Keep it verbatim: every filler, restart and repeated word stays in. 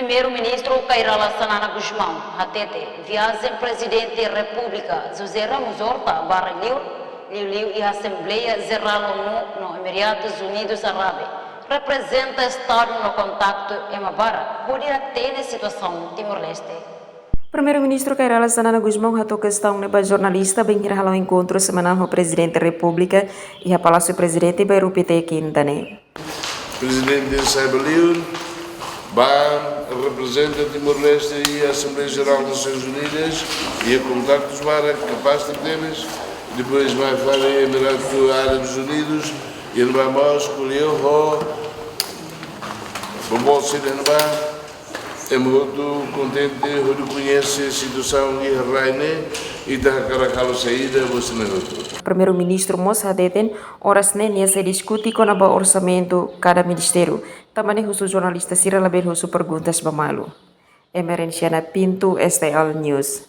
Primeiru-Ministru Kay Rala Xanana Gusmão hatete viajen Prezidente Repúblika José Ramos Horta ba rai-li'ur, liuliu iha Asembleia Jerál ONU no Emiratus Unidus Árabe, reprezenta Estadu no kontaktu ema barak hodi hatene situasaun Timor-Leste. Primeiru-Ministru Kay Rala Xanana Gusmão hato'o kestaun ne'e ba jornalista bainhira hala'o enkontru semanál ho Prezidente Repúblika iha Palásiu Prezidente Bairru Pité, Kinta ne'e. Prezidente sai ba li'ur, ba reprezenta Timor-Leste iha Asembleia Jerál Nasoins Unidas, iha kontaktus barak, kapás tebes, depois mai fali Emiratus Árabes Unidus, iha ne'ebá mós ko'alia ho povu sira iha ne'ebá, ema hotu kontente hodi koñese situasaun iha rai ne'e, ita hakarak halo saida ba sira-ne'e hotu. Primeiru-Ministru mós hateten, oras ne'e nia sei diskute kona-ba orsamentu kada ministériu. Tanba ne'e husu jornalista sira labele husu perguntas ba malu. Emerenciana Pinto, S T L News.